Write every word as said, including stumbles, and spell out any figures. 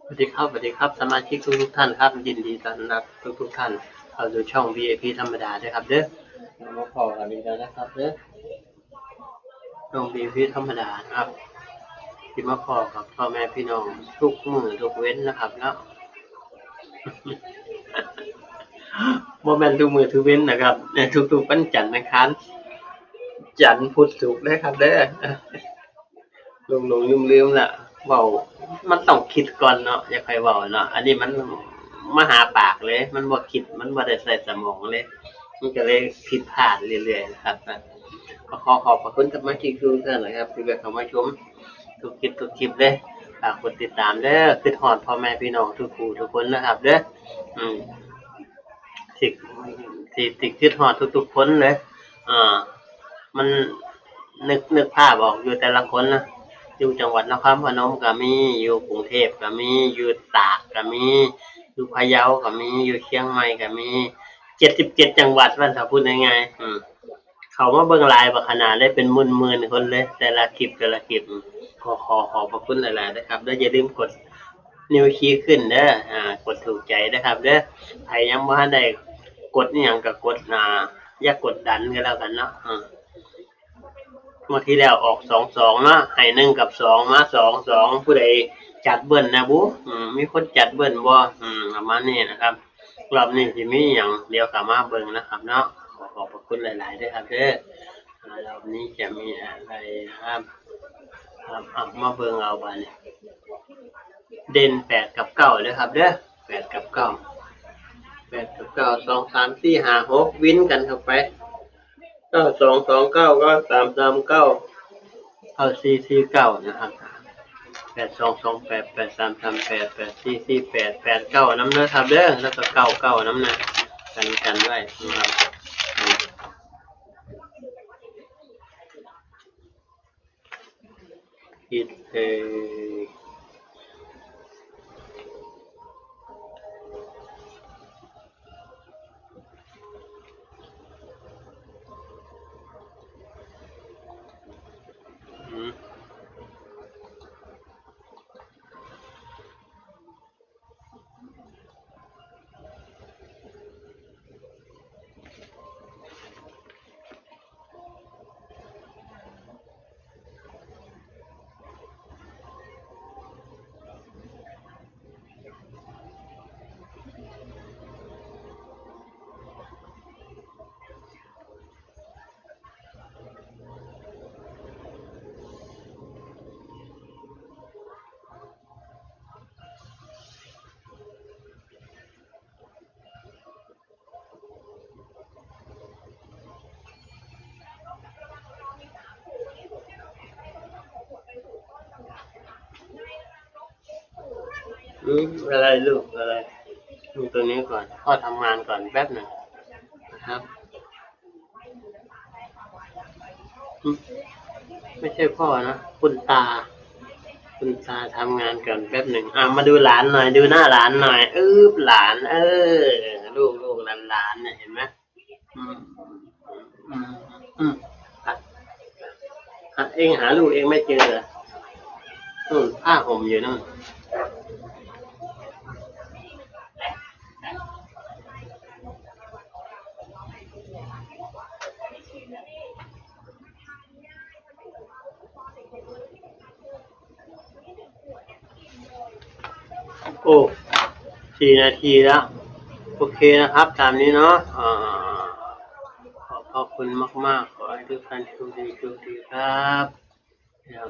สวัสดีครับ สวัสดีครับ สมาชิกทุกๆท่านครับ ยินดีต้อนรับทุกๆท่านเข้าสู่ช่อง วี ไอ พี ธรรมดาด้วยครับเด้อ มาพอกันอีกแล้วนะครับเด้อ ช่อง วี ไอ พี ธรรมดานะครับ ที่มาพอกับพ่อแม่พี่น้องทุกมื้อทุกเว็นนะครับเนาะ บ่แม่นทุกมื้อทุกเว็นนะครับ ในทุกๆวันจันทร์อังคาร จันทร์พุธศุกร์นะครับเด้อ หลงๆลืมๆละ เว้า มันต้องคิดก่อนเนาะ อย่าค่อยเว้าเนาะ อันนี้มันมาหาปากเลย มันบ่คิด มันบ่ได้ใช้สมองเลย มันก็เลยผิดพลาดเรื่อยๆนะครับ ก็ขอขอบพระคุณสมาชิกทุกท่านนะครับ ที่เข้ามาชมทุกคลิปทุกคลิปเลย ฝากกดติดตามเด้อ คิดฮอดพ่อแม่พี่น้องทุกผู้ทุกคนนะครับเด้อ อืม สิ สิ สิคิดฮอดทุกๆคนเลย อ่า มันนึก นึกภาพออกอยู่แต่ละคนนะ อยู่จังหวัดนครพนมก็มี อยู่กรุงเทพก็มี อยู่ตากก็มี อยู่พะเยาก็มี อยู่เชียงใหม่ก็มี เจ็ดสิบเจ็ดจังหวัด ว่าซะ พูดง่ายๆ อืม เข้ามาเบิ่งหลายบักขนาดเลย เป็นหมื่นๆคนเลย แต่ละคลิป แต่ละคลิป อืม ขอ ขอ ขอบพระคุณหลายๆนะครับ แล้วอย่าลืมกด นิ้วชี้ขึ้นเด้อ อ่า กดถูกใจนะครับเด้อ ใครยังบ่ทันได้กดอิหยังก็กด อ่า อย่ากดดันก็แล้วกันเนาะ อ่า งวดที่แล้วออกสองสองเนาะ ให้หนึ่งกับสอง มาสองสอง ผู้ใดจัดเบิ้ลนะบุ อืม มีคนจัดเบิ้ลบ่ อืม ประมาณนี้นะครับ รอบนี้สิมีหยัง เดี๋ยวก็มาเบิ่งนะครับเนาะ ขอขอบพระคุณหลายๆเด้อครับเด้อ อ่า รอบนี้จะมีอะไรนะครับ ครับ อ่ะ มาเบิ่งเอาบาดนี้ เด่นแปดกับเก้าเด้อครับเด้อ แปดกับเก้า แปดกับเก้า สอง สาม สี่ ห้า หก วินกันเข้าไป เก้า สอง สอง เก้า เก้า สาม สาม เก้า เก้า สี่ สี่ เก้า นะครับ แปด สอง สอง แปด แปด สาม สาม แปด แปด สี่ สี่ แปด แปด เก้า นำเด้อครับเด้อ แล้วก็ เก้า เก้า นำนะ กัน กันไว้นะครับ คิดเอง อืม อืม อะไรลูก อะไร ดูตัวนี้ก่อน พ่อทำงานก่อนแป๊บหนึ่งนะครับ อืม ไม่ใช่พ่อนะ คุณตา คุณตาทำงานก่อนแป๊บหนึ่ง อ่ะ มาดูหลานหน่อย ดูหน้าหลานหน่อย อืบ หลาน เออ ลูก ลูก หลาน หลานเนี่ย เห็นไหม อืม อืม อืม อ่ะ อ่ะ เองหาลูกเองไม่เจอเหรอ นู่น ผ้าห่มอยู่นู่น โอ้ สี่นาทีแล้ว โอเคนะครับ ตามนี้เนาะ อ่า ขอบพระคุณมากๆ ขอให้ทุกท่านโชคดี โชคดีครับ ครับ